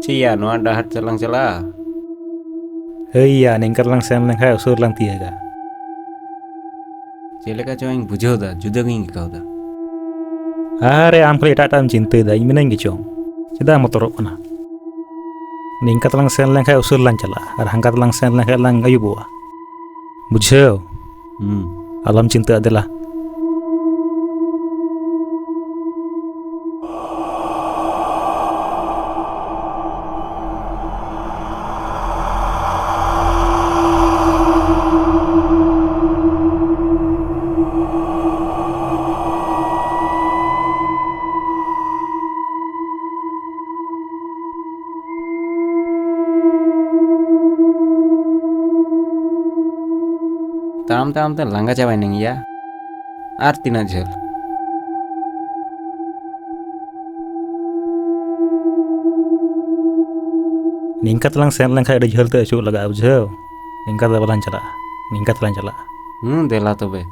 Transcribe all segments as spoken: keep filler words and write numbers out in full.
ᱪᱮᱫ ᱭᱟ, ᱱᱚᱣᱟ ᱰᱟᱦᱟᱨ ᱛᱮᱞᱟᱝ ᱪᱟᱞᱟᱜᱼᱟ? ᱦᱳᱭ ᱭᱟ, ᱱᱤᱝᱠᱟ ᱛᱮᱞᱟᱝ ᱥᱮᱱ ᱞᱮᱱᱠᱷᱟᱱ ᱩᱥᱩᱨ ᱞᱟᱝ ᱛᱤᱭᱟᱹᱜᱟ᱾ ᱪᱮᱫ ᱞᱮᱠᱟ ᱪᱚᱧ ᱵᱩᱡᱷᱟᱹᱣ ᱫᱟ, ᱡᱩᱫᱟᱹ ᱜᱤᱧ ᱟᱹᱭᱠᱟᱹᱣ ᱫᱟ᱾ ᱟᱨᱮ, ᱟᱢ ᱠᱷᱟᱹᱞᱤ ᱮᱴᱟᱜ ᱮᱴᱟᱜ ᱮᱢ ᱪᱤᱱᱛᱟᱹᱭ ᱫᱟ, ᱤᱧ ᱢᱮᱱᱟᱹᱧ ᱜᱮᱪᱚᱝ᱾ ᱪᱮᱫᱟᱜ ᱮᱢ ᱵᱚᱛᱚᱨᱚᱜ ᱠᱟᱱᱟ? ᱱᱤᱝᱠᱟ ᱛᱮᱞᱟᱝ ᱥᱮᱱ ᱞᱮᱱᱠᱷᱟᱱ ᱩᱥᱩᱨ ᱞᱟᱝ ᱪᱟᱞᱟᱜᱼᱟ, ᱟᱨ ᱦᱟᱝᱠᱟ ᱛᱮᱞᱟᱝ ᱥᱮᱱ ᱞᱮᱱᱠᱷᱟᱱ ᱞᱟᱝ ᱟᱹᱭᱩᱵᱚᱜᱼᱟ᱾ ᱵᱩᱡᱷᱟᱹᱣ? ᱦᱩᱸ᱾ ᱟᱞᱚᱢ ᱪᱤᱱᱛᱟᱹᱜᱼᱟ, ᱫᱮᱞᱟ᱾ ᱛᱟᱲᱟᱢ ᱛᱟᱲᱟᱢ ᱛᱮ ᱞᱟᱸᱜᱟ ᱪᱟᱵᱟᱭᱱᱟᱹᱧ ᱭᱟ᱾ ᱟᱨ ᱛᱤᱱᱟᱹᱜ ᱡᱷᱟᱹᱞ? ᱱᱤᱝᱠᱟ ᱛᱮᱞᱟᱝ ᱥᱮᱱ ᱞᱮᱱᱠᱷᱟᱱ ᱟᱹᱰᱤ ᱡᱷᱟᱹᱞ ᱛᱮ ᱟᱹᱪᱩᱨᱚᱜ ᱞᱟᱜᱟᱜᱼᱟ, ᱵᱩᱡᱷᱟᱹᱣ? ᱱᱤᱝᱠᱟ ᱛᱮ ᱵᱟᱞᱟᱝ ᱪᱟᱞᱟᱜᱼᱟ, ᱱᱤᱝᱠᱟ ᱛᱮᱞᱟᱝ ᱪᱟᱞᱟᱜᱼᱟ᱾ ᱦᱩᱸ, ᱫᱮᱞᱟ ᱛᱚᱵᱮ᱾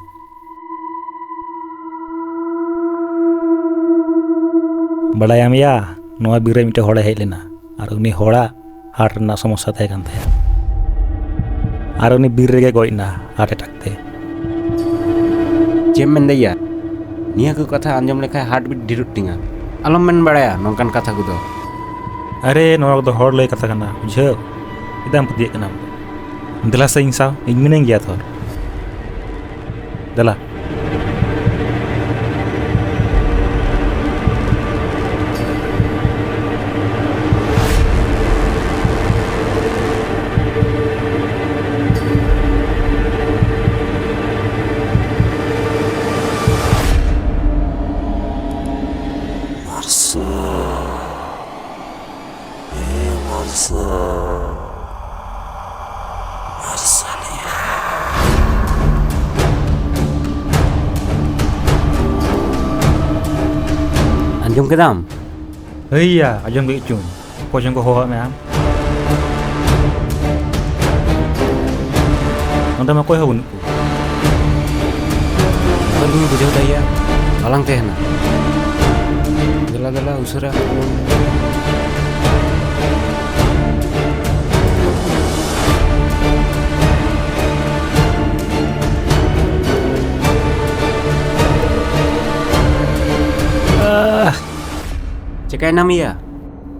ᱵᱟᱲᱟᱭᱟᱢ ᱭᱟ, ᱱᱚᱣᱟ ᱵᱤᱨ ᱨᱮ ᱢᱤᱫᱴᱮᱱ ᱦᱚᱲᱮ ᱦᱮᱡ ᱞᱮᱱᱟ, ᱟᱨ ᱩᱱᱤ ᱦᱚᱲᱟᱜ heart ᱨᱮᱱᱟᱜ ᱥᱚᱢᱚᱥᱥᱟ ᱛᱟᱦᱮᱸ ᱠᱟᱱ ᱛᱟᱭᱟ, ᱟᱨ ᱩᱱᱤ ᱵᱤᱨ ᱨᱮᱜᱮ ᱜᱚᱡ ᱮᱱᱟ heart attack ᱛᱮ᱾ ᱪᱮᱫ ᱮᱢ ᱢᱮᱱᱫᱟ ᱭᱟ? ᱱᱤᱭᱟᱹ ᱠᱚ ᱠᱟᱛᱷᱟ ᱟᱸᱡᱚᱢ ᱞᱮᱠᱷᱟᱱ heartbeat ᱰᱷᱮᱨᱚᱜ ᱛᱤᱧᱟ᱾ ᱟᱞᱚᱢ ᱢᱮᱱ ᱵᱟᱲᱟᱭᱟ ᱱᱚᱝᱠᱟᱱ ᱠᱟᱛᱷᱟ ᱠᱚᱫᱚ᱾ ᱟᱨᱮ, ᱱᱚᱣᱟ ᱠᱚᱫᱚ ᱦᱚᱲ ᱞᱟᱹᱭ ᱠᱟᱛᱷᱟ ᱠᱟᱱᱟ, ᱵᱩᱡᱷᱟᱹᱣ? ᱪᱮᱫᱟᱜ ᱮᱢ ᱯᱟᱹᱛᱭᱟᱹᱜ ᱠᱟᱱᱟ ᱟᱢ ᱫᱚ? ᱫᱮᱞᱟ ᱥᱮ ᱤᱧ ᱥᱟᱶ, ᱤᱧ ᱢᱤᱱᱟᱹᱧ ᱜᱮᱭᱟ ᱛᱷᱚᱨ᱾ ᱫᱮᱞᱟ᱾ ᱟᱸᱡᱚᱢ ᱠᱮᱫᱟᱢ? ᱦᱟᱹᱭ ᱭᱟ, ᱟᱸᱡᱚᱢ ᱠᱮᱫ ᱪᱚᱝ᱾ ᱚᱠᱚᱭ ᱪᱚᱝ ᱠᱚ ᱦᱚᱦᱚᱣᱟᱫ ᱢᱮᱭᱟ ᱟᱢ? ᱚᱸᱰᱮ ᱢᱟ ᱚᱠᱚᱭ ᱦᱚᱸ ᱵᱟᱹᱱᱩᱜ ᱠᱚ᱾ ᱚᱠᱚᱭ ᱵᱚᱱ ᱵᱩᱡᱷᱟᱹᱣ ᱫᱟᱲᱮᱭᱟᱜᱼᱟ? ᱟᱞᱟᱝ ᱛᱟᱦᱮᱱᱟ᱾ ᱫᱮᱞᱟ, ᱫᱮᱞᱟ, ᱩᱥᱟᱹᱨᱟ᱾ ᱟᱦ! ᱪᱮᱠᱟᱭᱱᱟᱢ ᱭᱟ?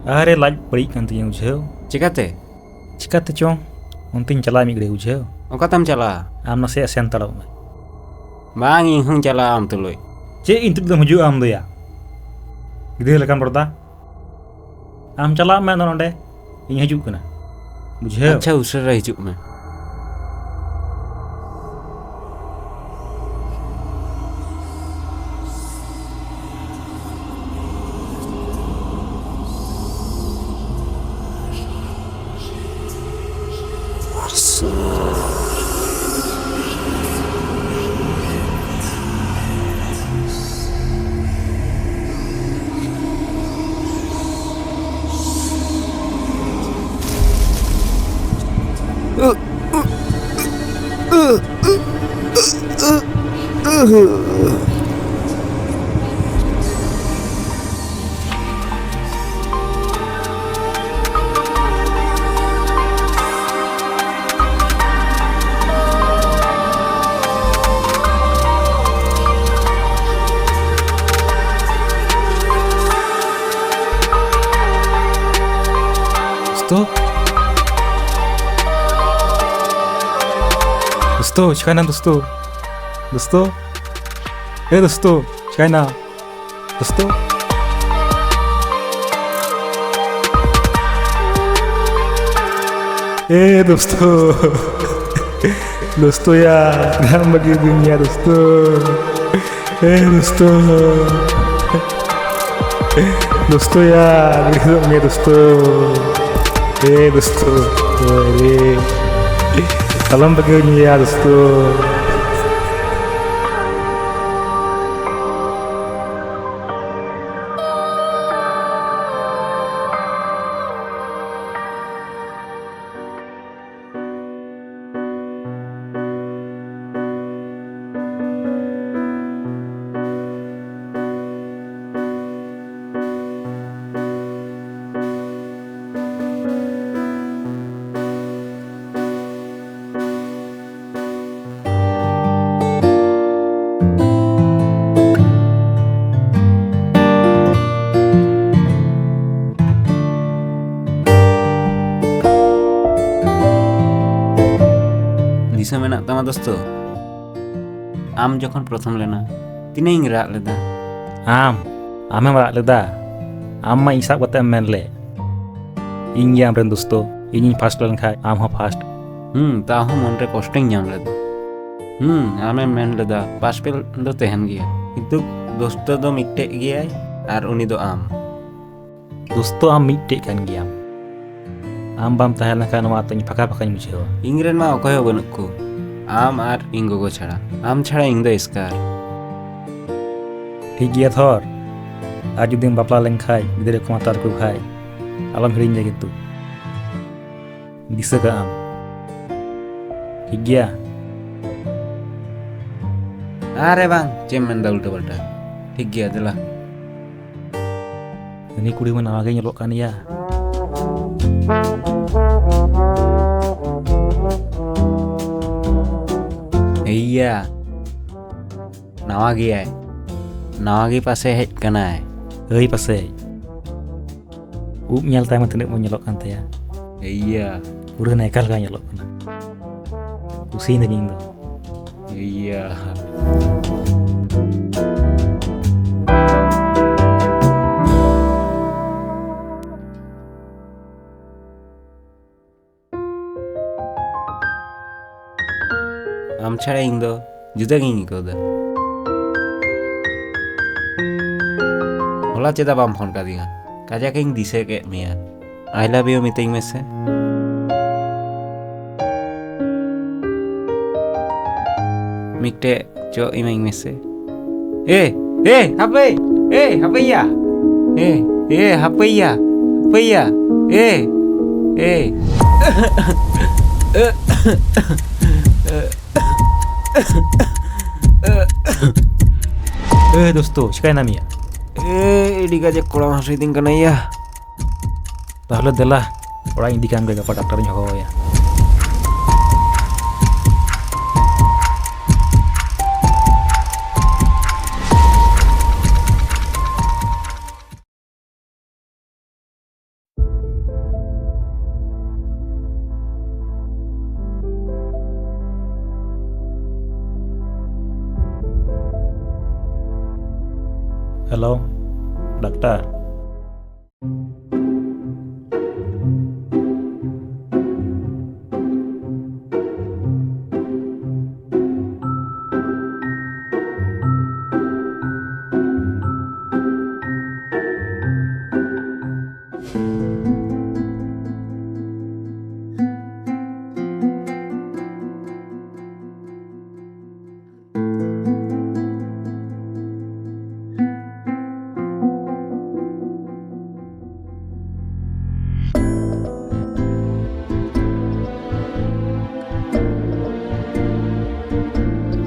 ᱟᱨᱮ, ᱞᱟᱡ ᱵᱟᱹᱲᱤᱡ ᱠᱟᱱ ᱛᱤᱧᱟᱹ, ᱵᱩᱡᱷᱟᱹᱣ᱾ ᱪᱮᱠᱟᱛᱮ? ᱪᱤᱠᱟᱹᱛᱮ ᱪᱚᱝ? ᱚᱱᱛᱮᱧ ᱪᱟᱞᱟᱜᱼᱟ ᱢᱤᱫ ᱜᱷᱟᱹᱲᱤᱡ, ᱵᱩᱡᱷᱟᱹᱣ᱾ ᱚᱠᱟᱛᱮᱢ ᱪᱟᱞᱟᱜᱼᱟ? ᱟᱢ ᱱᱟᱥᱮᱭᱟᱜ ᱥᱮᱱ ᱦᱟᱛᱟᱲᱚᱜ ᱢᱮ᱾ ᱵᱟᱝ, ᱤᱧ ᱦᱚᱸᱧ ᱪᱟᱞᱟᱜᱼᱟ ᱟᱢ ᱛᱩᱞᱩᱡ᱾ ᱪᱮᱫ ᱤᱧ ᱛᱩᱞᱩᱡ ᱫᱚᱢ ᱦᱤᱡᱩᱜᱼᱟ ᱟᱢ ᱫᱚᱭᱟ? ᱜᱤᱫᱽᱨᱟᱹ ᱞᱮᱠᱟᱢ ᱨᱚᱲ ᱫᱟ᱾ ᱟᱢ ᱪᱟᱞᱟᱜ ᱢᱮ ᱟᱫᱚ ᱱᱚᱰᱮ, ᱤᱧ ᱦᱤᱡᱩᱜ ᱠᱟᱱᱟ, ᱵᱩᱡᱷᱟᱹᱣ᱾ ᱟᱪᱪᱷᱟ, ᱩᱥᱟᱹᱨᱟ ᱦᱤᱡᱩᱜ ᱢᱮ᱾ ᱫᱳᱥᱛᱳ? ᱫᱳᱥᱛᱳ, ᱪᱤᱠᱟᱭᱱᱟ ᱫᱳᱥᱛᱳ? ᱫᱳᱥᱛᱳ? ᱮ ᱫᱳᱥᱛᱳ, ᱪᱤᱠᱟᱭᱱᱟ? ᱫᱳᱥᱛᱳ? ᱮ ᱫᱳᱥᱛᱳ, ᱫᱳᱥᱛᱳ ᱭᱟ, ᱪᱮᱫᱟᱜ ᱮᱢ ᱵᱟᱹᱜᱤ ᱟᱹᱫᱤᱧᱟ ᱫᱳᱥᱛᱳ? ᱮ ᱫᱳᱥᱛᱳ, ᱫᱳᱥᱛᱳ ᱭᱟ, ᱵᱮᱨᱮᱫᱚᱜ ᱢᱮ ᱫᱳᱥᱛᱳ᱾ ᱮ ᱫᱳᱥᱛᱳ, ᱳᱭ ᱨᱮ, ᱟᱞᱚᱢ ᱵᱟᱹᱜᱤ ᱟᱹᱧᱟ ᱫᱳᱥᱛᱳ᱾ ᱫᱤᱥᱟᱹ ᱢᱮᱱᱟᱜ ᱛᱟᱢᱟ ᱫᱳᱥᱛᱳ? ᱟᱢ ᱡᱚᱠᱷᱚᱱ ᱯᱨᱚᱛᱷᱚᱢ ᱞᱮᱱᱟ, ᱛᱤᱱᱟᱹᱜ ᱤᱧ ᱨᱟᱜ ᱞᱮᱫᱟ᱾ ᱟᱢ? ᱟᱢᱮᱢ ᱨᱟᱜ ᱞᱮᱫᱟ? ᱟᱢ ᱢᱟ ᱤᱧ ᱥᱟᱵ ᱠᱟᱛᱮ ᱮᱢ ᱢᱮᱱ ᱞᱮᱫ, "ᱤᱧ ᱜᱮ ᱟᱢᱨᱮᱱ ᱫᱳᱥᱛᱳ, ᱤᱧᱤᱧ ᱯᱷᱟᱥᱴ ᱞᱮᱱᱠᱷᱟᱡ ᱟᱢ ᱦᱚᱸ ᱯᱷᱟᱥᱴ᱾" ᱦᱩᱸ, ᱛᱟᱣ ᱦᱚᱸ ᱢᱚᱱᱨᱮ ᱠᱚᱥᱴᱚᱧ ᱧᱟᱢ ᱞᱮᱫᱟ᱾ ᱦᱩᱸ, ᱟᱢᱮᱢ ᱢᱮᱱ ᱞᱮᱫᱟ ᱯᱟᱥ ᱯᱷᱮᱞ ᱫᱚ ᱛᱟᱦᱮᱱ ᱜᱮᱭᱟ, ᱠᱤᱱᱛᱩ ᱫᱳᱥᱛᱳ ᱫᱚ ᱢᱤᱫᱴᱮᱡ ᱜᱮᱭᱟᱭ, ᱟᱨ ᱩᱱᱤ ᱫᱚ ᱟᱢ᱾ ᱫᱳᱥᱛᱳ, ᱟᱢ ᱢᱤᱫᱴᱮᱡ ᱠᱟᱱ ᱜᱮᱭᱟᱢ᱾ ᱟᱢ ᱵᱟᱢ ᱛᱟᱦᱮᱸ ᱞᱮᱱᱠᱷᱟᱱ ᱱᱚᱣᱟ ᱟᱛᱳ ᱤᱧ ᱯᱷᱟᱸᱠᱟ ᱯᱷᱟᱸᱠᱟᱧ ᱵᱩᱡᱷᱟᱹᱣᱟ᱾ ᱤᱧ ᱨᱮᱱ ᱢᱟ ᱚᱠᱚᱭ ᱦᱚᱸ ᱵᱟᱹᱱᱩᱜ ᱠᱚ, ᱟᱢ ᱟᱨ ᱤᱧ ᱜᱚᱜᱚ ᱪᱷᱟᱲᱟ᱾ ᱟᱢ ᱪᱷᱟᱲᱟ ᱤᱧ ᱫᱚ ᱮᱥᱠᱟᱨ᱾ ᱴᱷᱤᱠ ᱜᱮᱭᱟ ᱛᱷᱚᱨ, ᱟᱨ ᱡᱩᱫᱤᱢ ᱵᱟᱯᱞᱟ ᱞᱮᱱᱠᱷᱟᱡ, ᱜᱤᱫᱽᱨᱟᱹ ᱠᱚᱢ ᱦᱟᱛᱟᱣ ᱞᱮᱠᱚ ᱠᱷᱟᱡ, ᱟᱞᱚᱢ ᱦᱤᱲᱤᱧᱟ ᱠᱤᱱᱛᱩ᱾ ᱫᱤᱥᱟᱹ ᱠᱟᱜ ᱟᱢ᱾ ᱴᱷᱤᱠ ᱜᱮᱭᱟ? ᱟᱨᱮ ᱵᱟᱝ, ᱪᱮᱫ ᱮᱢ ᱢᱮᱱᱫᱟ ᱩᱞᱴᱟᱹ ᱯᱟᱞᱴᱟ? ᱴᱷᱤᱠ ᱜᱮᱭᱟ, ᱫᱮᱞᱟ᱾ ᱩᱱᱤ ᱠᱩᱲᱤ ᱢᱟ ᱱᱟᱣᱟ ᱜᱮ ᱧᱮᱞᱚᱜ ᱠᱟᱱ ᱜᱮᱭᱟ᱾ ᱮᱭᱟ, ᱱᱟᱣᱟ ᱜᱮᱭᱟᱭ᱾ ᱱᱟᱣᱟ ᱜᱮ ᱯᱟᱥᱮ ᱦᱮᱡ ᱠᱟᱱᱟᱭ᱾ ᱦᱟᱹᱭ ᱯᱟᱥᱮ᱾ ᱩᱵ ᱧᱮᱞ ᱛᱟᱭ ᱢᱟ ᱛᱤᱱᱟᱹᱜ ᱢᱚᱡᱽ ᱧᱮᱞᱚᱜ ᱠᱟᱱ ᱛᱟᱭᱟ᱾ ᱮᱭᱟ᱾ ᱯᱩᱨᱟᱹ ᱱᱟᱭᱠᱟ ᱞᱮᱠᱟ ᱧᱮᱞᱚᱜ ᱠᱟᱱᱟ᱾ ᱠᱩᱥᱤᱭᱮᱱᱟᱹᱧ ᱤᱧ ᱫᱚ᱾ ᱮᱭᱟ᱾ ᱟᱢ ᱪᱷᱟᱲᱟ ᱤᱧ ᱫᱚ ᱡᱩᱫᱟᱹ ᱜᱤᱧ ᱟᱹᱭᱠᱟᱹᱣ ᱫᱟ᱾ ᱦᱚᱞᱟ ᱪᱮᱫᱟᱜ ᱵᱟᱢ ᱯᱷᱳᱱ ᱠᱟᱫᱤᱧᱟ? ᱠᱟᱡᱟᱠ ᱤᱧ ᱫᱤᱥᱟᱹ ᱠᱮᱫ ᱢᱮᱭᱟ᱾ I love you ᱢᱤᱛᱟᱹᱧ ᱢᱮᱥᱮ᱾ ᱢᱤᱫᱴᱮᱡ ᱪᱚᱜ ᱤᱢᱟᱹᱧ ᱢᱮᱥᱮ᱾ ᱮ, ᱮ, ᱦᱟᱯᱮ, ᱮ, ᱦᱟᱯᱮᱭᱟ᱾ ᱮ, ᱮ, ᱦᱟᱯᱮᱭᱟ, ᱦᱟᱯᱮᱭᱟ᱾ ᱮ, ᱮ᱾ ᱮ, ᱫᱳᱥᱛᱳ, ᱪᱤᱠᱟᱭᱱᱟ ᱢᱮᱭᱟ? ᱮ, ᱟᱹᱰᱤ ᱠᱟᱡᱟᱠ ᱠᱚᱲᱟᱢ ᱦᱟᱹᱥᱩᱭᱤᱫᱤᱧ ᱠᱟᱱᱟ ᱭᱟ᱾ ᱛᱟᱦᱞᱮ ᱫᱮᱞᱟ, ᱚᱲᱟᱜ ᱤᱧ ᱤᱫᱤ ᱠᱟᱢ ᱜᱮ, ᱜᱟᱯᱟ ᱰᱟᱠᱛᱟᱨᱤᱧ ᱦᱚᱦᱚᱣᱟᱭᱟ᱾ Hello, doctor.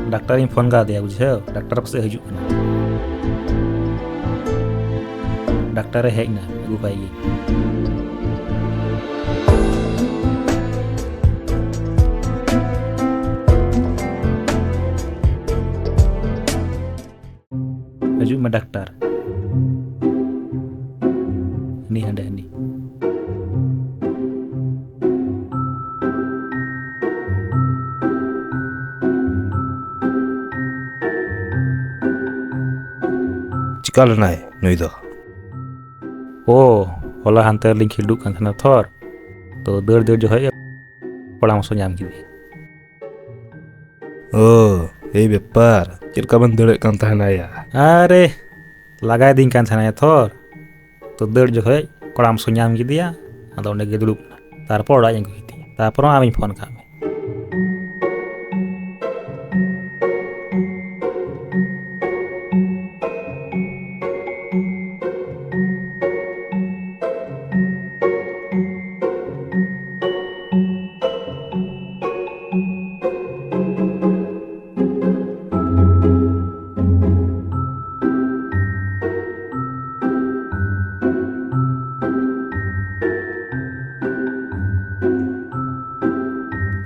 ᱰᱟᱠᱛᱟᱨᱤᱧ ᱯᱷᱳᱱ ᱠᱟᱫᱮᱭᱟ, ᱵᱩᱡᱷᱟᱹᱣ, ᱰᱟᱠᱛᱟᱨ ᱯᱟᱥᱮᱡ ᱦᱤᱡᱩᱜ ᱠᱟᱱᱟ᱾ ᱰᱟᱠᱛᱟᱨᱮ ᱦᱮᱡ ᱮᱱᱟ, ᱟᱹᱜᱩ ᱠᱟᱭ ᱜᱮ᱾ ᱦᱤᱡᱩᱜ ᱢᱮ ᱰᱟᱠᱛᱟᱨ᱾ ᱦᱟᱹᱱᱤ ᱦᱟᱸᱰᱮ ᱦᱟᱹᱱᱤ᱾ ᱪᱤᱠᱟ ᱞᱮᱱᱟᱭ ᱱᱩᱭ ᱫᱚ? ᱳ, ᱦᱚᱞᱟ ᱦᱟᱱᱛᱮ ᱨᱮᱞᱤᱧ ᱠᱷᱤᱞᱰᱩᱜ ᱠᱟᱱ ᱛᱟᱦᱮᱱᱟ ᱛᱷᱚᱨ, ᱛᱚ ᱫᱟᱹᱲ ᱫᱟᱹᱲ ᱡᱚᱠᱷᱚᱡ ᱜᱮ ᱯᱚᱨᱟᱢᱚᱨᱥᱚ ᱧᱟᱢ ᱠᱮᱫᱮᱭᱟ᱾ ᱳ, ᱮᱭ ᱵᱮᱯᱟᱨ, ᱪᱮᱫ ᱞᱮᱠᱟ ᱵᱮᱱ ᱫᱟᱹᱲᱮᱫ ᱠᱟᱱ ᱛᱟᱦᱮᱱᱟ ᱭᱟ? ᱟᱨᱮ, ᱞᱟᱜᱟᱭ ᱫᱤᱧ ᱠᱟᱱ ᱛᱟᱦᱮᱱᱟᱭ ᱛᱷᱚᱨ, ᱛᱚ ᱫᱟᱹᱲ ᱡᱚᱠᱷᱚᱡ ᱠᱚᱲᱟᱢ ᱥᱚ ᱧᱟᱢ ᱠᱮᱫᱮᱭᱟ, ᱟᱫᱚ ᱚᱸᱰᱮ ᱜᱮ ᱫᱩᱲᱩᱵ ᱮᱱᱟ᱾ ᱛᱟᱨᱯᱚᱨ ᱚᱲᱟᱜ ᱤᱧ ᱟᱹᱜᱩ ᱠᱮᱫᱮᱭᱟ, ᱛᱟᱨᱯᱚᱨ ᱦᱚᱸ ᱟᱢᱤᱧ ᱯᱷᱳᱱ ᱠᱟᱜ ᱢᱮ᱾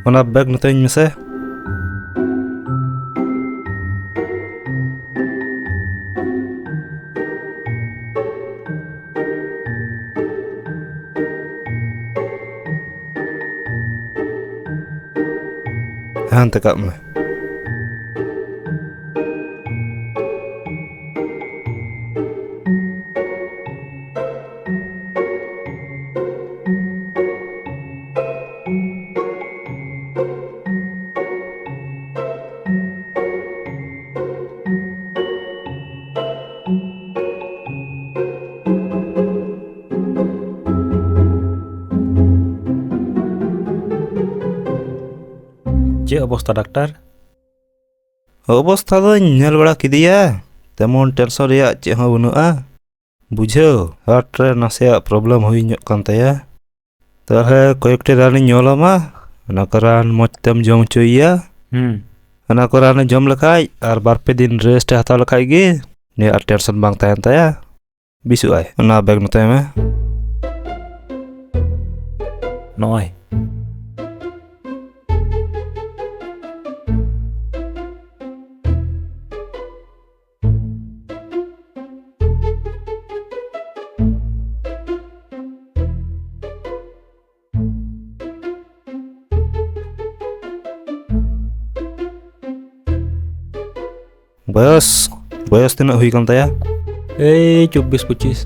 ᱚᱱᱟ ᱵᱮᱜᱽ ᱱᱚᱛᱮᱧ ᱢᱮᱥᱮ᱾ ᱦᱟᱱᱛᱮ ᱠᱟᱜ ᱢᱮ᱾ ᱪᱮᱫ ᱚᱵᱚᱥᱛᱟ ᱰᱟᱠᱛᱟᱨ? ᱚᱵᱚᱥᱛᱟ ᱫᱚᱧ ᱧᱮᱞ ᱵᱟᱲᱟ ᱠᱮᱫᱮᱭᱟ, ᱛᱮᱢᱚᱱ ᱴᱮᱱᱥᱚᱱ ᱨᱮᱭᱟᱜ ᱪᱮᱫ ᱦᱚᱸ ᱵᱟᱹᱱᱩᱜᱼᱟ᱾ ᱵᱩᱡᱷᱟᱹᱣ, ᱦᱟᱨᱴ ᱨᱮ ᱱᱟᱥᱮᱭᱟᱜ ᱯᱨᱚᱵᱞᱮᱢ ᱦᱩᱭ ᱧᱚᱜ ᱠᱟᱱ ᱛᱟᱭᱟ᱾ ᱛᱟᱦᱞᱮ ᱠᱚᱭᱮᱠᱴᱤ ᱨᱟᱱᱤᱧ ᱚᱞ ᱟᱢᱟ, ᱚᱱᱟ ᱠᱚ ᱨᱟᱱ ᱢᱚᱡᱽ ᱛᱮᱢ ᱡᱚᱢ ᱦᱚᱪᱚᱭᱮᱭᱟ᱾ ᱦᱩᱸ᱾ ᱚᱱᱟ ᱠᱚ ᱨᱟᱱᱮ ᱡᱚᱢ ᱞᱮᱠᱷᱟᱡ ᱟᱨ ᱵᱟᱨ ᱯᱮ ᱫᱤᱱ ᱨᱮᱥᱴ ᱮ ᱦᱟᱛᱟᱣ ᱞᱮᱠᱷᱟᱡ ᱜᱮ ᱩᱱᱤᱭᱟᱜ ᱟᱨ ᱴᱮᱱᱥᱚᱱ ᱵᱟᱝ ᱛᱟᱦᱮᱱ ᱛᱟᱭᱟ᱾ ᱵᱮᱥᱚᱜ ᱟᱭ᱾ ᱚᱱᱟ ᱵᱮᱜᱽ ᱱᱚᱛᱮ ᱢᱮ᱾ ᱱᱚᱜᱼᱚᱭ᱾ ᱵᱚᱭᱚᱥ, ᱵᱚᱭᱚᱥ ᱛᱤᱱᱟᱹᱜ ᱦᱩᱭ ᱠᱟᱱ ᱛᱟᱭᱟ? ᱮᱭ ᱪᱚᱵᱵᱤᱥ ᱯᱚᱸᱪᱤᱥ᱾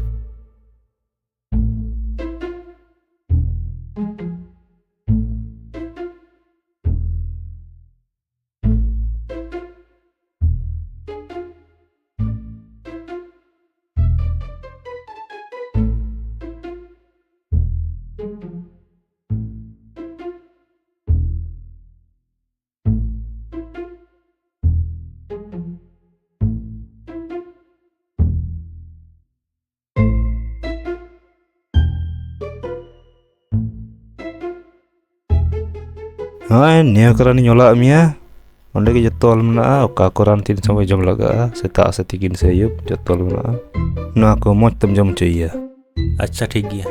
ᱦᱳᱭ, ᱱᱤᱭᱟᱹ ᱠᱚ ᱨᱟᱱᱤᱧ ᱚᱞᱟᱜ ᱢᱮᱭᱟ᱾ ᱚᱸᱰᱮ ᱜᱮ ᱡᱚᱛᱚ ᱚᱞ ᱢᱮᱱᱟᱜᱼᱟ, ᱚᱠᱟ ᱠᱚ ᱨᱟᱱ ᱛᱤᱱ ᱥᱚᱢᱚᱭ ᱡᱚᱢ ᱞᱟᱜᱟᱜᱼᱟ, ᱥᱮᱛᱟᱜ ᱥᱮ ᱛᱤᱠᱤᱱ ᱥᱮ ᱟᱹᱭᱩᱵ, ᱡᱚᱛᱚ ᱚᱞ ᱢᱮᱱᱟᱜᱼᱟ᱾ ᱱᱚᱣᱟ ᱠᱚ ᱢᱚᱡᱽ ᱛᱮᱢ ᱡᱚᱢ ᱦᱚᱪᱚᱭᱮᱭᱟ᱾ ᱟᱪᱪᱷᱟ, ᱴᱷᱤᱠ ᱜᱮᱭᱟ᱾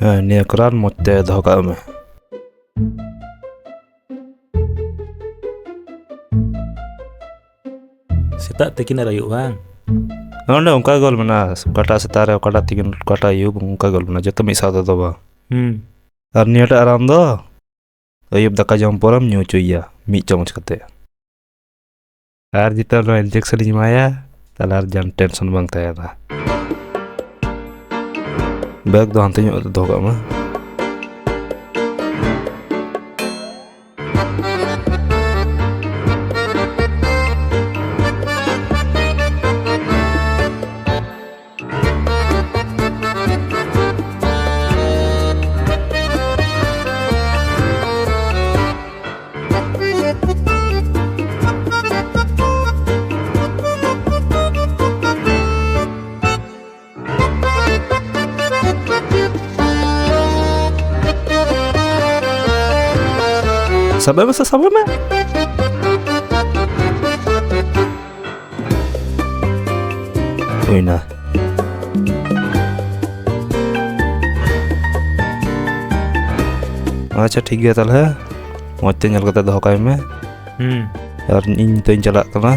ᱦᱮᱸ, ᱱᱤᱭᱟᱹ ᱠᱚ ᱨᱟᱱ ᱢᱚᱡᱽ ᱛᱮ ᱫᱚᱦᱚ ᱠᱟᱜ ᱢᱮ᱾ ᱥᱮᱛᱟᱜ, ᱛᱤᱠᱤᱱ ᱟᱨ ᱟᱹᱭᱩᱵ, ᱵᱟᱝ? ᱱᱚᱰᱮ ᱚᱱᱠᱟ ᱜᱮ ᱚᱞ ᱢᱮᱱᱟᱜᱼᱟ, ᱚᱠᱟᱴᱟᱜ ᱥᱮᱛᱟᱜ ᱨᱮ, ᱚᱠᱟᱴᱟᱜ ᱛᱤᱠᱤᱱ, ᱚᱠᱟᱴᱟᱜ ᱟᱹᱭᱩᱵ, ᱚᱱᱠᱟ ᱜᱮ ᱚᱞ ᱢᱮᱱᱟᱜᱼᱟ, ᱡᱚᱛᱚ ᱢᱤᱫ ᱥᱟᱶ ᱛᱮᱫᱚ ᱵᱟᱝ᱾ ᱦᱩᱸ᱾ ᱟᱨ ᱱᱤᱭᱟᱹᱴᱟᱜ ᱨᱟᱱ ᱫᱚ ᱟᱹᱭᱩᱵ ᱫᱟᱠᱟ ᱡᱚᱢ ᱯᱚᱨᱮᱢ ᱧᱩ ᱦᱚᱪᱚᱭᱮᱭᱟ ᱢᱤᱫ ᱪᱟᱢᱚᱪ ᱠᱟᱛᱮ᱾ ᱟᱨ ᱡᱩᱫᱤ ᱱᱚᱣᱟ ᱤᱧᱡᱮᱠᱥᱚᱱ ᱤᱧ ᱮᱢᱟᱭᱟ, ᱛᱟᱦᱞᱮ ᱟᱨ ᱡᱟᱦᱟᱱ ᱴᱮᱱᱥᱚᱱ ᱵᱟᱝ ᱛᱟᱦᱮᱱᱟ᱾ ᱵᱮᱜᱽ ᱫᱚ ᱦᱟᱱᱛᱮ ᱧᱚᱜ ᱨᱮ ᱫᱚᱦᱚ ᱠᱟᱜ ᱢᱮ᱾ ᱥᱟᱵᱮ ᱢᱮᱥᱮ, ᱥᱟᱵᱮ ᱢᱮ᱾ ᱦᱩᱭᱱᱟ᱾ ᱟᱪᱪᱷᱟ, ᱴᱷᱤᱠ ᱜᱮᱭᱟ ᱛᱟᱦᱞᱮ, ᱢᱚᱡᱽ ᱛᱮ ᱧᱮᱞ ᱠᱟᱛᱮ ᱫᱚᱦᱚ ᱠᱟᱭ ᱢᱮ᱾ ᱦᱩᱸ᱾ ᱟᱨ ᱤᱧ ᱱᱤᱛᱚᱜ ᱤᱧ ᱪᱟᱞᱟᱜ ᱠᱟᱱᱟ᱾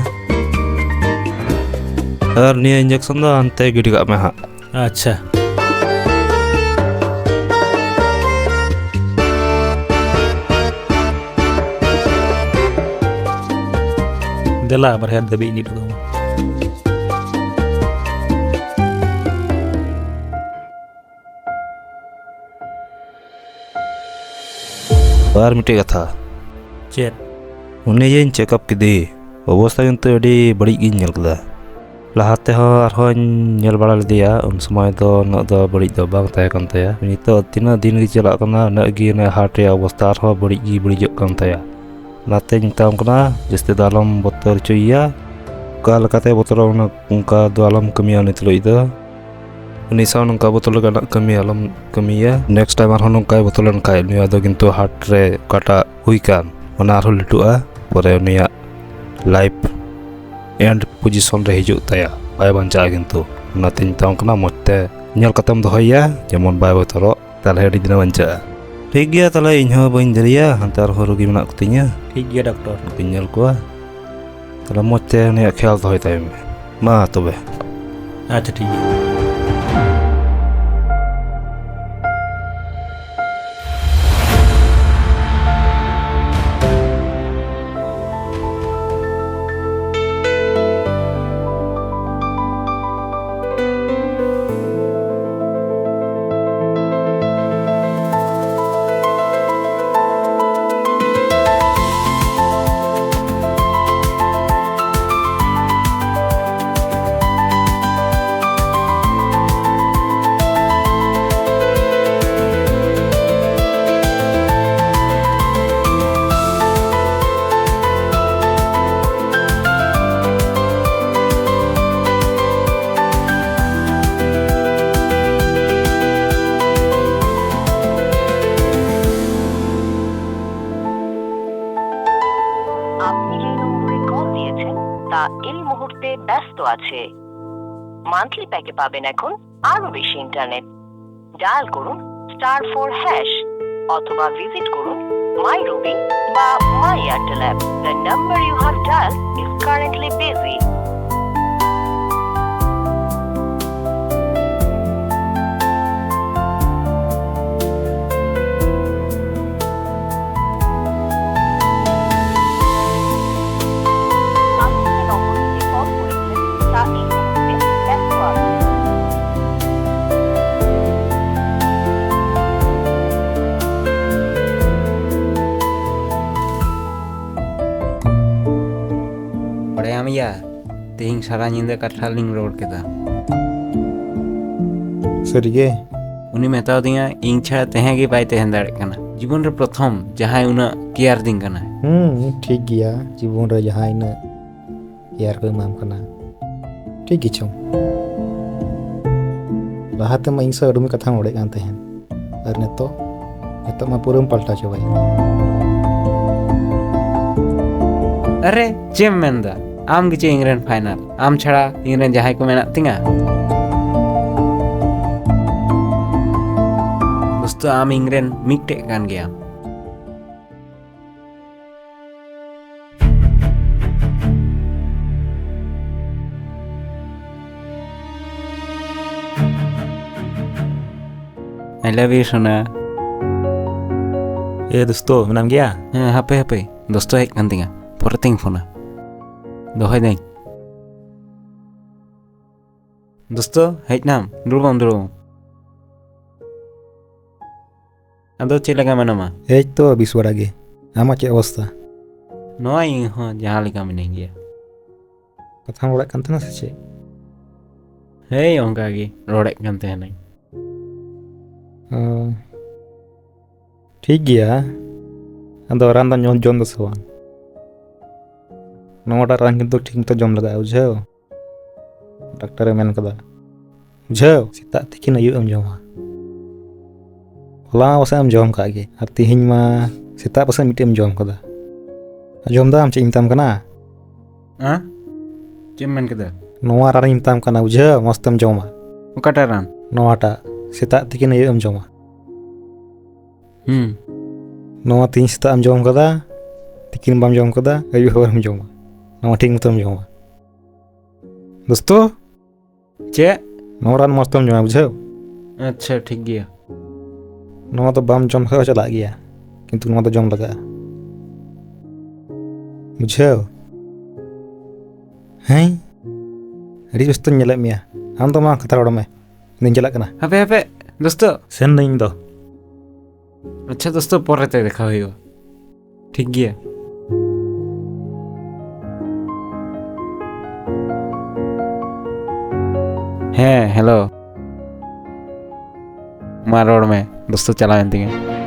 ᱟᱨ ᱱᱤᱭᱟᱹ injection ᱫᱚ ᱦᱟᱱᱛᱮ ᱜᱤᱰᱤ ᱠᱟᱜ ᱢᱮ ᱦᱟᱸᱜ᱾ ᱟᱪᱪᱷᱟ᱾ ᱫᱮᱞᱟ, ᱵᱟᱨᱦᱮ ᱫᱷᱟᱹᱵᱤᱡ ᱤᱧ ᱤᱫᱤ ᱦᱚᱴᱚ ᱠᱟᱢᱟ᱾ ᱟᱨ ᱢᱤᱫᱴᱮᱡ ᱠᱟᱛᱷᱟ᱾ ᱪᱮᱫ? ᱩᱱᱤ ᱡᱮᱧ check up ᱠᱮᱫᱮ, ᱚᱵᱚᱥᱛᱷᱟ ᱠᱤᱱᱛᱩ ᱟᱹᱰᱤ ᱵᱟᱹᱲᱤᱡ ᱜᱤᱧ ᱧᱮᱞ ᱠᱮᱫᱟ᱾ ᱞᱟᱦᱟ ᱛᱮᱦᱚᱸ ᱟᱨᱦᱚᱸᱧ ᱧᱮᱞ ᱵᱟᱲᱟ ᱞᱮᱫᱮᱭᱟ, ᱩᱱ ᱥᱚᱢᱚᱭ ᱫᱚ ᱩᱱᱟᱹᱜ ᱫᱚ ᱵᱟᱹᱲᱤᱡ ᱫᱚ ᱵᱟᱝ ᱛᱟᱦᱮᱸ ᱠᱟᱱ ᱛᱟᱭᱟ᱾ ᱱᱤᱛᱚᱜ ᱛᱤᱱᱟᱹᱜ ᱫᱤᱱ ᱜᱮ ᱪᱟᱞᱟᱜ ᱠᱟᱱᱟ, ᱩᱱᱟᱹᱜ ᱜᱮ ᱚᱱᱟ heart ᱨᱮᱭᱟᱜ ᱚᱵᱚᱥᱛᱷᱟ ᱟᱨᱦᱚᱸ ᱵᱟᱹᱲᱤᱡ ᱜᱮ ᱵᱟᱹᱲᱤᱡᱚᱜ ᱠᱟᱱ ᱛᱟᱭᱟ᱾ ᱚᱱᱟᱛᱮᱧ ᱢᱮᱛᱟᱢ ᱠᱟᱱᱟ, ᱡᱟᱹᱥᱛᱤ ᱫᱚ ᱟᱞᱚᱢ ᱵᱚᱛᱚᱨ ᱦᱚᱪᱚᱭᱮᱭᱟ᱾ ᱚᱠᱟ ᱞᱮᱠᱟᱛᱮ ᱵᱚᱛᱚᱨᱚᱜ ᱠᱟᱱᱟ, ᱚᱱᱠᱟ ᱫᱚ ᱟᱞᱚᱢ ᱠᱟᱹᱢᱤᱭᱟ ᱩᱱᱤ ᱛᱩᱞᱩᱡ ᱫᱚ᱾ ᱩᱱᱤ ᱥᱟᱶ ᱱᱚᱝᱠᱟ ᱵᱚᱛᱚᱨ ᱞᱮᱠᱟᱱᱟᱜ ᱠᱟᱹᱢᱤ ᱟᱞᱚᱢ ᱠᱟᱹᱢᱤᱭᱟ᱾ Next time ᱟᱨᱦᱚᱸ ᱱᱚᱝᱠᱟᱭ ᱵᱚᱛᱚᱨ ᱞᱮᱱᱠᱷᱟᱡ, ᱱᱚᱣᱟ ᱫᱚ ᱠᱤᱱᱛᱩ heart ᱨᱮ ᱚᱠᱟᱴᱟᱜ ᱦᱩᱭ ᱠᱟᱱ, ᱚᱱᱟ ᱟᱨᱦᱚᱸ ᱞᱟᱹᱴᱩᱜᱼᱟ᱾ ᱯᱚᱨᱮ ᱩᱱᱤᱭᱟᱜ life end position ᱨᱮ ᱦᱤᱡᱩᱜ ᱛᱟᱭᱟ, ᱵᱟᱭ ᱵᱟᱧᱪᱟᱜᱼᱟ ᱠᱤᱱᱛᱩ᱾ ᱚᱱᱟᱛᱮᱧ ᱢᱮᱛᱟᱢ ᱠᱟᱱᱟ, ᱢᱚᱡᱽ ᱛᱮ ᱧᱮᱞ ᱠᱟᱛᱮᱢ ᱫᱚᱦᱚᱭᱮᱭᱟ, ᱡᱮᱢᱚᱱ ᱵᱟᱭ ᱵᱚᱛᱚᱨᱚᱜ᱾ ᱛᱟᱦᱞᱮ ᱟᱹᱰᱤ ᱫᱤᱱᱮ ᱵᱟᱧᱪᱟᱜᱼᱟ᱾ ᱴᱷᱤᱠ ᱜᱮᱭᱟ, ᱛᱟᱦᱞᱮ ᱤᱧ ᱦᱚᱸ ᱵᱟᱹᱧ ᱫᱮᱨᱤᱭᱟ, ᱦᱟᱱᱛᱮ ᱟᱨᱦᱚᱸ ᱨᱩᱜᱤ ᱢᱮᱱᱟᱜ ᱠᱚᱛᱤᱧᱟ᱾ ᱴᱷᱤᱠ ᱜᱮᱭᱟ ᱰᱟᱠᱛᱚᱨ᱾ ᱵᱟᱹᱧ ᱧᱮᱞ ᱠᱚᱣᱟ᱾ ᱛᱟᱦᱞᱮ ᱢᱚᱡᱽ ᱛᱮ ᱩᱱᱤᱭᱟᱜ ᱠᱷᱮᱭᱟᱞ ᱫᱚᱦᱚᱭ ᱛᱟᱭ ᱢᱮ᱾ ᱢᱟ ᱛᱚᱵᱮ᱾ ᱟᱪᱪᱷᱟ, ᱴᱷᱤᱠ ᱜᱮᱭᱟ᱾ আছে। মান্থলি প্যাকে পাবেন এখন আরো বেশি ইন্টারনেট। ডায়াল করুন স্টার ফোর হ্যাশ অথবা ভিজিট করুন মাই রুবি বা my Airtel app. The number you have dialed is currently busy. আপনি যে নম্বরটিতে কল করেছেন, তা এই মুহূর্তে ব্যস্ত আছে। ᱵᱟᱲᱟᱭᱟᱢ ᱭᱟ, ᱛᱮᱦᱮᱧ ᱥᱟᱨᱟ ᱧᱤᱫᱟᱹ ᱠᱟᱛᱷᱟ ᱞᱤᱧ ᱨᱚᱲ ᱠᱮᱫᱟ᱾ ᱥᱟᱹᱨᱤᱜᱮ? ᱩᱱᱤ ᱢᱮᱛᱟᱣᱫᱤᱧᱟ, ᱤᱧ ᱪᱷᱟᱲᱟ ᱛᱟᱦᱮᱸ ᱜᱮ ᱵᱟᱭ ᱛᱟᱦᱮᱸ ᱫᱟᱲᱮᱭᱟᱜ ᱠᱟᱱᱟ᱾ ᱡᱤᱵᱚᱱ ᱨᱮ ᱯᱨᱚᱛᱷᱚᱢ ᱡᱟᱦᱟᱸᱭ ᱩᱱᱟᱹᱜ ᱠᱮᱭᱟᱨ ᱫᱤᱧ ᱠᱟᱱᱟ᱾ ᱦᱩᱸ, ᱴᱷᱤᱠ ᱜᱮᱭᱟ, ᱡᱤᱵᱚᱱ ᱨᱮ ᱡᱟᱦᱟᱸᱭ ᱩᱱᱟᱹᱜ ᱠᱮᱭᱟᱨ ᱠᱚ ᱮᱢᱟᱢ ᱠᱟᱱᱟ, ᱴᱷᱤᱠ ᱜᱮᱪᱚᱝ? ᱞᱟᱦᱟ ᱛᱮᱢᱟ ᱤᱧ ᱥᱟᱶ ᱟᱹᱰᱤ ᱢᱚᱡᱽ ᱠᱟᱛᱷᱟᱢ ᱨᱚᱲᱮᱫ ᱠᱟᱱ ᱛᱟᱦᱮᱸᱱ, ᱟᱨ ᱱᱤᱛᱚᱜ, ᱱᱤᱛᱚᱜ ᱢᱟ ᱯᱩᱨᱟᱹᱢ ᱯᱟᱞᱴᱟᱣ ᱪᱟᱵᱟᱭᱮᱱ᱾ ᱟᱨᱮ, ᱪᱮᱫ ᱮᱢ ᱢᱮᱱᱫᱟ? ᱟᱢ ᱜᱮᱪᱚ ᱤᱧᱨᱮᱱ ᱯᱷᱟᱭᱱᱟᱞ᱾ ᱟᱢ ᱪᱷᱟᱲᱟ ᱤᱧᱨᱮᱱ ᱡᱟᱦᱟᱸᱭ ᱠᱚ ᱢᱮᱱᱟᱜ ᱛᱤᱧᱟ? ᱫᱳᱥᱛᱳ, ᱟᱢ ᱤᱧᱨᱮᱱ ᱢᱤᱫᱴᱮᱡ ᱠᱟᱱ ᱜᱮᱭᱟᱢ᱾ I love you, ᱥᱳᱱᱟ᱾ ᱮ ᱫᱳᱥᱛᱳ, ᱢᱮᱱᱟᱢ ᱜᱮᱭᱟ? ᱦᱮᱸ, ᱦᱟᱯᱮ, ᱦᱟᱯᱮ, ᱫᱳᱥᱛᱳ ᱦᱮᱡ ᱠᱟᱱ ᱛᱤᱧᱟ, ᱯᱚᱨᱮ ᱛᱤᱧ ᱯᱷᱳᱱᱟ᱾ ᱫᱚᱦᱚᱭ ᱫᱟᱹᱧ᱾ ᱫᱳᱥᱛᱳ, ᱦᱮᱡ ᱱᱟᱢ? ᱫᱩᱲᱩᱵ ᱟᱢ, ᱫᱩᱲᱩᱵ ᱟᱢ᱾ ᱟᱫᱚ ᱪᱮᱫ ᱞᱮᱠᱟ ᱢᱮᱱᱟᱢᱟ? ᱮᱭ ᱛᱚ, ᱵᱮᱥ ᱵᱟᱲᱟ ᱜᱮ᱾ ᱟᱢᱟᱜ ᱪᱮᱫ ᱚᱵᱚᱥᱛᱟ? ᱱᱚᱣᱟ ᱤᱧ ᱦᱚᱸ ᱡᱟᱦᱟᱸ ᱞᱮᱠᱟ ᱢᱤᱱᱟᱹᱧ ᱜᱮᱭᱟ᱾ ᱠᱟᱛᱷᱟᱢ ᱨᱚᱲᱮᱫ ᱠᱟᱱ ᱛᱟᱦᱮᱱᱟ ᱥᱮ ᱪᱮᱫ? ᱦᱮᱭ, ᱚᱱᱠᱟ ᱜᱮ ᱨᱚᱲᱮᱫ ᱠᱟᱱ ᱛᱟᱦᱮᱱᱟᱹᱧ᱾ ᱚ, ᱴᱷᱤᱠ ᱜᱮᱭᱟ᱾ ᱟᱫᱚ ᱨᱟᱱ ᱫᱚ ᱧᱩ ᱡᱚᱢ ᱫᱟ ᱥᱮ ᱵᱟᱝ? ᱱᱚᱣᱟᱴᱟᱜ ᱨᱟᱱ ᱠᱤᱱᱛᱩ ᱴᱷᱤᱠ ᱢᱚᱛᱚ ᱡᱚᱢ ᱞᱟᱜᱟᱜᱼᱟ, ᱵᱩᱡᱷᱟᱹᱣ? ᱰᱟᱠᱛᱟᱨᱮ ᱢᱮᱱ ᱠᱟᱫᱟ, ᱵᱩᱡᱷᱟᱹᱣ? ᱥᱮᱛᱟᱜ ᱛᱤᱠᱤᱱ ᱟᱹᱭᱩᱵ ᱮᱢ ᱡᱚᱢᱟ᱾ ᱦᱚᱞᱟ ᱢᱟ ᱯᱟᱥᱮᱡ ᱮᱢ ᱡᱚᱢ ᱠᱟᱜ ᱜᱮ, ᱟᱨ ᱛᱤᱦᱤᱧ ᱢᱟ ᱥᱮᱛᱟᱜ ᱯᱟᱥᱮᱡ ᱢᱤᱫᱴᱮᱡ ᱮᱢ ᱡᱚᱢ ᱠᱟᱫᱟ᱾ ᱟᱸᱡᱚᱢ ᱫᱟᱢ ᱪᱮᱫ ᱤᱧ ᱢᱮᱛᱟᱢ ᱠᱟᱱᱟ? ᱦᱮᱸ? ᱪᱮᱫ ᱮᱢ ᱢᱮᱱ ᱠᱮᱫᱟ? ᱱᱚᱣᱟ ᱨᱟᱱᱤᱧ ᱢᱮᱛᱟᱢ ᱠᱟᱱᱟ, ᱵᱩᱡᱷᱟᱹᱣ? ᱢᱚᱸᱡᱽ ᱛᱮᱢ ᱡᱚᱢᱟ᱾ ᱚᱠᱟᱴᱟᱜ ᱨᱟᱱ? ᱱᱚᱣᱟᱴᱟᱜ᱾ ᱥᱮᱛᱟᱜ ᱛᱤᱠᱤᱱ ᱟᱹᱭᱩᱵ ᱮᱢ ᱡᱚᱢᱟ᱾ ᱦᱩᱸ᱾ ᱱᱚᱣᱟ ᱛᱤᱦᱤᱧ ᱥᱮᱛᱟᱜ ᱮᱢ ᱡᱚᱢ ᱠᱟᱫᱟ, ᱛᱤᱠᱤᱱ ᱵᱟᱢ ᱡᱚᱢ ᱠᱟᱫᱟ, ᱟᱹᱭᱩᱵ ᱦᱚᱸ ᱵᱟᱢ ᱡᱚᱢᱟ᱾ ᱱᱚᱣᱟ ᱴᱷᱤᱠ ᱢᱚᱛᱚᱢ ᱡᱚᱢᱟ᱾ ᱫᱳᱥᱛᱳ, ᱪᱮᱫ? ᱱᱚᱣᱟ ᱨᱟᱱ ᱢᱚᱸᱡᱽ ᱛᱮᱢ ᱡᱚᱢᱟ, ᱵᱩᱡᱷᱟᱹᱣ? ᱟᱪᱪᱷᱟ, ᱴᱷᱤᱠ ᱜᱮᱭᱟ᱾ ᱱᱚᱣᱟ ᱫᱚ ᱵᱟᱢ ᱡᱚᱢ ᱠᱷᱟᱡ ᱦᱚᱸ ᱪᱟᱞᱟᱜ ᱜᱮᱭᱟ, ᱠᱤᱱᱛᱩ ᱱᱚᱣᱟ ᱫᱚ ᱡᱚᱢ ᱞᱟᱜᱟᱜᱼᱟ, ᱵᱩᱡᱷᱟᱹᱣ? ᱦᱮᱸ, ᱟᱹᱰᱤ ᱵᱮᱥᱛᱚᱧ ᱧᱮᱞᱮᱫ ᱢᱮᱭᱟ᱾ ᱟᱢ ᱫᱚ ᱢᱟ ᱠᱟᱛᱷᱟ ᱨᱚᱲ ᱢᱮ, ᱤᱧ ᱪᱟᱞᱟᱜ ᱠᱟᱱᱟ᱾ ᱦᱟᱯᱮ, ᱦᱟᱯᱮ, ᱫᱳᱥᱛᱳ᱾ ᱥᱮᱱ ᱱᱟᱹᱧ ᱤᱧ ᱫᱚ᱾ ᱟᱪᱪᱷᱟ ᱫᱳᱥᱛᱳ, ᱯᱚᱨᱮ ᱛᱮ ᱫᱮᱠᱷᱟ ᱦᱩᱭᱩᱜᱼᱟ᱾ ᱴᱷᱤᱠ ᱜᱮᱭᱟ᱾ ᱦᱮᱸ, ᱦᱮᱞᱳ᱾ ᱢᱟ ᱨᱚᱲ ᱢᱮ, ᱫᱳᱥᱛᱳ, ᱪᱟᱞᱟᱣᱮᱱ ᱛᱤᱧᱟᱹ᱾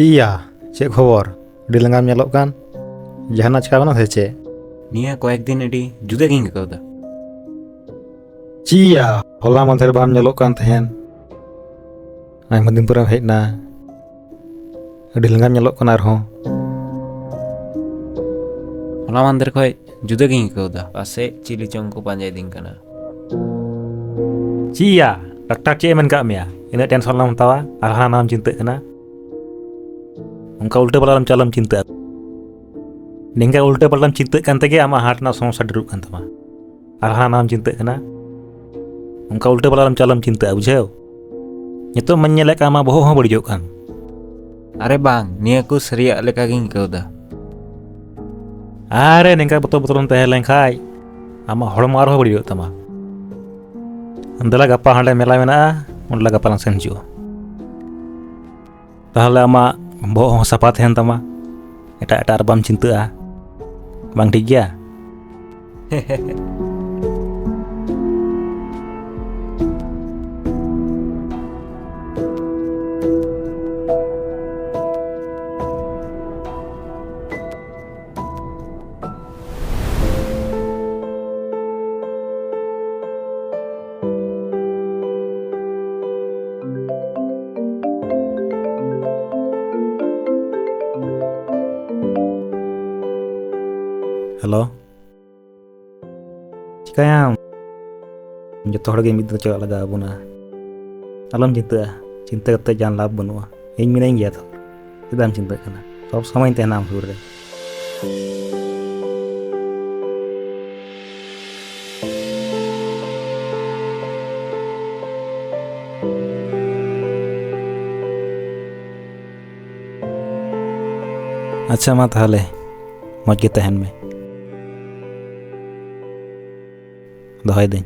ᱪᱤᱭᱟ, ᱪᱮᱫ ᱠᱷᱚᱵᱚᱨ? ᱟᱹᱰᱤ ᱞᱟᱸᱜᱟᱢ ᱧᱮᱞᱚᱜ ᱠᱟᱱ᱾ ᱡᱟᱦᱟᱱᱟᱜ ᱪᱤᱠᱟᱹ ᱠᱟᱱᱟ ᱥᱮ ᱪᱮᱫ? ᱱᱤᱭᱟᱹ ᱠᱚᱭᱮᱠ ᱫᱤᱱ ᱟᱹᱰᱤ ᱡᱩᱫᱟᱹ ᱜᱤᱧ ᱟᱹᱭᱠᱟᱹᱣ ᱮᱫᱟ᱾ ᱪᱤᱭᱟ, ᱦᱚᱞᱟ ᱢᱟᱫᱷᱮᱨ ᱵᱟᱢ ᱧᱮᱞᱚᱜ ᱠᱟᱱ ᱛᱟᱦᱮᱸᱱ᱾ ᱟᱭᱢᱟ ᱫᱤᱱ ᱯᱚᱨᱮᱢ ᱦᱮᱡ ᱮᱱᱟ᱾ ᱟᱹᱰᱤ ᱞᱟᱸᱜᱟᱢ ᱧᱮᱞᱚᱜ ᱠᱟᱱᱟ ᱟᱨᱦᱚᱸ᱾ ᱦᱚᱞᱟ ᱢᱟᱫᱷᱮᱨ ᱠᱷᱚᱡ ᱡᱩᱫᱟᱹ ᱜᱤᱧ ᱟᱹᱭᱠᱟᱹᱣ ᱮᱫᱟ᱾ ᱯᱟᱥᱮᱡ ᱪᱤᱞᱤ ᱪᱚᱝ ᱠᱚ ᱯᱟᱸᱡᱟᱭᱤᱫᱤᱧ ᱠᱟᱱᱟ᱾ ᱪᱤᱭᱟ, ᱰᱟᱠᱛᱟᱨ ᱪᱮᱫ ᱮ ᱢᱮᱱ ᱠᱟᱜ ᱢᱮᱭᱟ? ᱤᱱᱟᱹᱜ ᱴᱮᱱᱥᱚᱱ ᱟᱞᱚᱢ ᱦᱟᱛᱟᱣᱟ ᱟᱨ ᱦᱟᱱᱟ ᱱᱟᱣᱟᱢ ᱪᱤᱱᱛᱟᱹᱜ ᱠᱟᱱᱟ᱾ ᱚᱱᱠᱟ ᱩᱞᱴᱟᱹ ᱯᱟᱞᱴᱟᱢ ᱪᱟᱞᱟᱢ ᱪᱤᱱᱛᱟᱹᱜᱼᱟ᱾ ᱱᱤᱝᱠᱟ ᱩᱞᱴᱟᱹ ᱯᱟᱞᱴᱟᱢ ᱪᱤᱱᱛᱟᱹᱜ ᱠᱟᱱ ᱛᱮᱜᱮ ᱟᱢᱟᱜ ᱦᱟᱨᱴ ᱨᱮᱱᱟᱜ ᱥᱚᱢᱚᱥᱥᱟ ᱰᱷᱮᱨᱚᱜ ᱠᱟᱱ ᱛᱟᱢᱟ᱾ ᱟᱨ ᱦᱟᱱᱟ ᱱᱟᱣᱟᱢ ᱪᱤᱱᱛᱟᱹᱜ ᱠᱟᱱᱟ᱾ ᱚᱱᱠᱟ ᱩᱞᱴᱟᱹ ᱯᱟᱞᱴᱟᱢ ᱪᱟᱞᱟᱢ ᱪᱤᱱᱛᱟᱹᱜᱼᱟ, ᱵᱩᱡᱷᱟᱹᱣ? ᱱᱤᱛᱚᱜ ᱢᱟᱧ ᱧᱮᱞᱮᱫ ᱠᱟᱱ ᱟᱢᱟᱜ ᱵᱚᱦᱚᱜ ᱦᱚᱸ ᱵᱟᱹᱲᱤᱡᱚᱜ ᱠᱟᱱ᱾ ᱟᱨᱮ ᱵᱟᱝ, ᱱᱤᱭᱟᱹ ᱠᱚ ᱥᱟᱹᱨᱤᱭᱟᱜ ᱞᱮᱠᱟ ᱜᱤᱧ ᱟᱹᱭᱠᱟᱹᱣ ᱮᱫᱟ᱾ ᱟᱨᱮ ᱱᱤᱝᱠᱟ ᱵᱚᱛᱚᱨ ᱵᱚᱛᱚᱨᱮᱢ ᱛᱟᱦᱮᱸ ᱞᱮᱱᱠᱷᱟᱡ ᱟᱢᱟᱜ ᱦᱚᱲᱢᱚ ᱟᱨᱦᱚᱸ ᱵᱟᱹᱲᱤᱡᱚᱜ ᱛᱟᱢᱟ᱾ ᱫᱮᱞᱟ ᱜᱟᱯᱟ ᱦᱟᱸᱰᱮ ᱢᱮᱞᱟ ᱢᱮᱱᱟᱜᱼᱟ, ᱚᱸᱰᱮ ᱞᱟᱝ ᱜᱟᱯᱟ ᱞᱟᱝ ᱥᱮᱱ ᱦᱤᱡᱩᱜᱼᱟ᱾ ᱛᱟᱦᱚᱞᱮ ᱟᱢᱟᱜ ᱵᱚᱦᱚᱜ ᱦᱚᱸ ᱥᱟᱯᱷᱟ ᱛᱟᱦᱮᱱ ᱛᱟᱢᱟ, ᱮᱴᱟᱜ ᱮᱴᱟᱜ ᱨᱮ ᱵᱟᱢ ᱪᱤᱱᱛᱟᱹᱜᱼᱟ᱾ ᱵᱟᱝ ᱴᱷᱤᱠ ᱜᱮᱭᱟ? ᱦᱮᱞᱳ, ᱪᱤᱠᱟᱹᱭᱟᱢ? ᱡᱚᱛᱚ ᱦᱚᱲ ᱜᱮ ᱢᱤᱫ ᱫᱤᱱ ᱪᱟᱞᱟᱜ ᱞᱟᱜᱟᱣ ᱟᱵᱚᱱᱟ᱾ ᱟᱞᱚᱢ ᱪᱤᱱᱛᱟᱹᱜᱼᱟ, ᱪᱤᱱᱛᱟᱹ ᱠᱟᱛᱮ ᱡᱟᱦᱟᱱ ᱞᱟᱵᱷ ᱵᱟᱹᱱᱩᱜᱼᱟ᱾ ᱤᱧ ᱢᱮᱱᱟᱹᱧ ᱜᱮᱭᱟ ᱛᱚ, ᱪᱮᱫᱟᱜ ᱮᱢ ᱪᱤᱱᱛᱟᱹᱜ ᱠᱟᱱᱟ? ᱥᱚᱵᱽ ᱥᱚᱢᱚᱭᱤᱧ ᱛᱟᱦᱮᱱᱟ ᱟᱢ ᱥᱩᱨ ᱨᱮ᱾ ᱟᱪᱪᱷᱟ, ᱢᱟ ᱛᱟᱦᱚᱞᱮ, ᱢᱚᱡᱽ ᱜᱮ ᱛᱟᱦᱮᱱ ᱢᱮ᱾ ᱫᱚᱦᱚᱭ ᱫᱟᱹᱧ᱾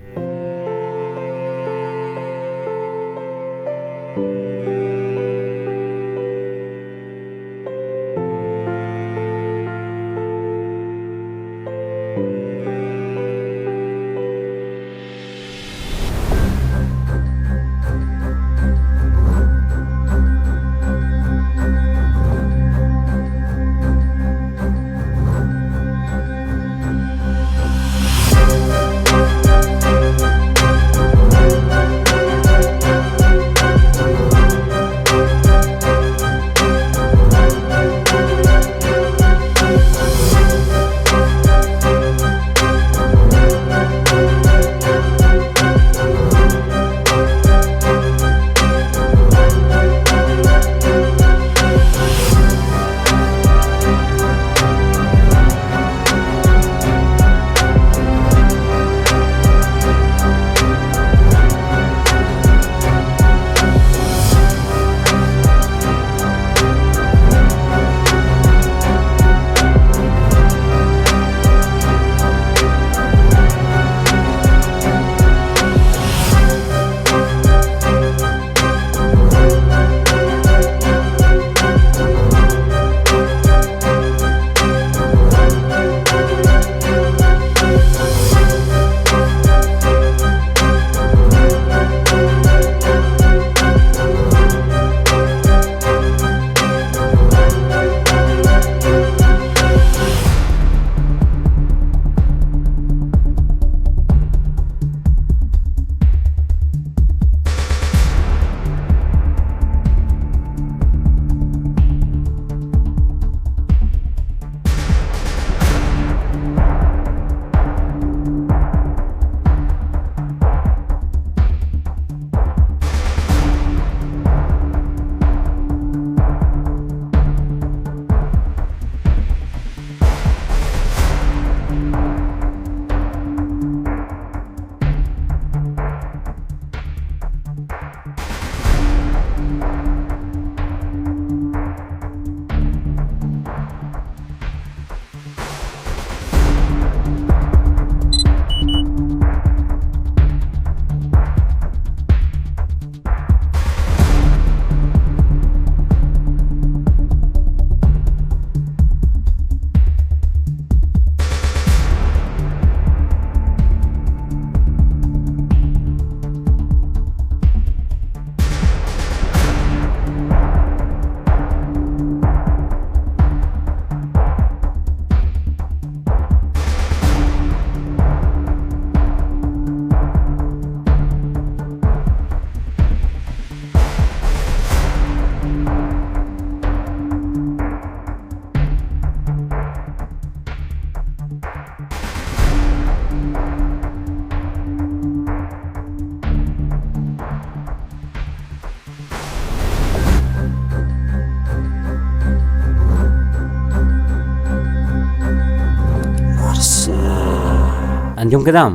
ᱟᱸᱡᱚᱢ ᱠᱮᱫᱟᱢ?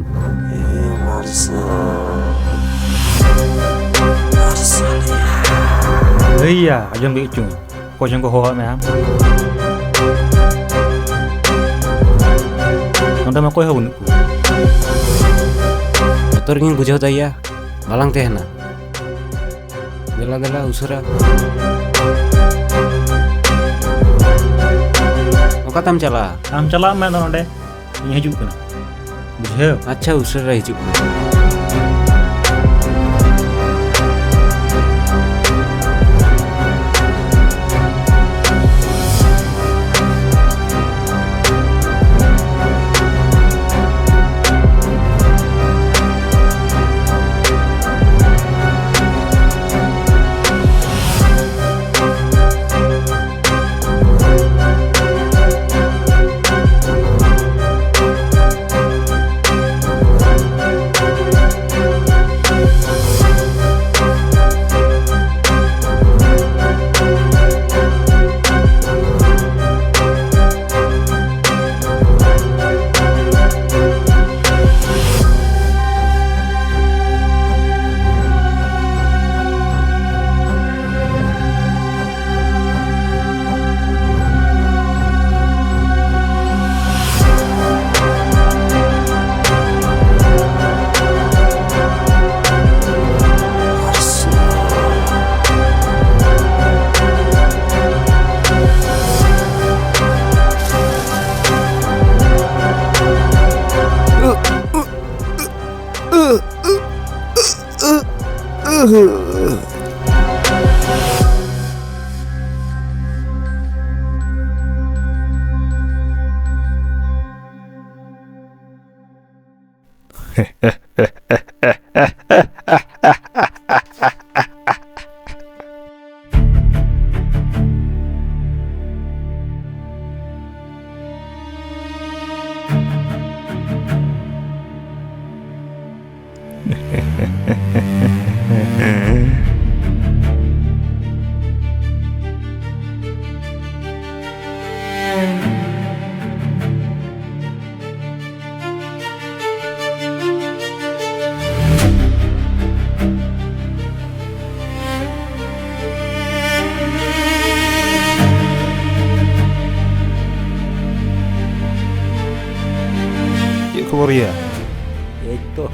ᱦᱮᱸᱭᱟ, ᱟᱸᱡᱚᱢ ᱠᱮᱫ ᱪᱚᱝ᱾ ᱚᱠᱚᱭ ᱪᱚᱝ ᱠᱚ ᱦᱚᱦᱚᱣᱟᱫ ᱢᱮᱭᱟ? ᱱᱚᱰᱮ ᱢᱟ ᱚᱠᱚᱭ ᱦᱚᱸ ᱵᱟᱹᱱᱩᱜ ᱠᱚ᱾ ᱵᱚᱛᱚᱨ ᱜᱤᱧ ᱵᱩᱡᱷᱟᱹᱣ ᱫᱟ ᱭᱟ, ᱵᱟᱞᱟᱝ ᱛᱟᱦᱮᱱᱟ᱾ ᱫᱮᱞᱟ ᱫᱮᱞᱟ ᱩᱥᱟᱹᱨᱟ᱾ ᱚᱠᱟᱛᱮᱢ ᱪᱟᱞᱟᱜᱼᱟ? ᱟᱢ ᱪᱟᱞᱟᱜ ᱢᱮ ᱟᱫᱚ ᱱᱚᱰᱮ᱾ ᱤᱧ ᱦᱤᱡᱩᱜ ᱠᱟᱱᱟ᱾ ᱵᱩᱡᱷᱟᱹᱣ? ᱟᱪᱪᱷᱟ, ᱩᱥᱟᱹᱨᱟ ᱦᱤᱡᱩᱜ ᱢᱮ᱾ ᱦᱩᱭᱟ᱾ ᱮᱭ ᱛᱚ᱾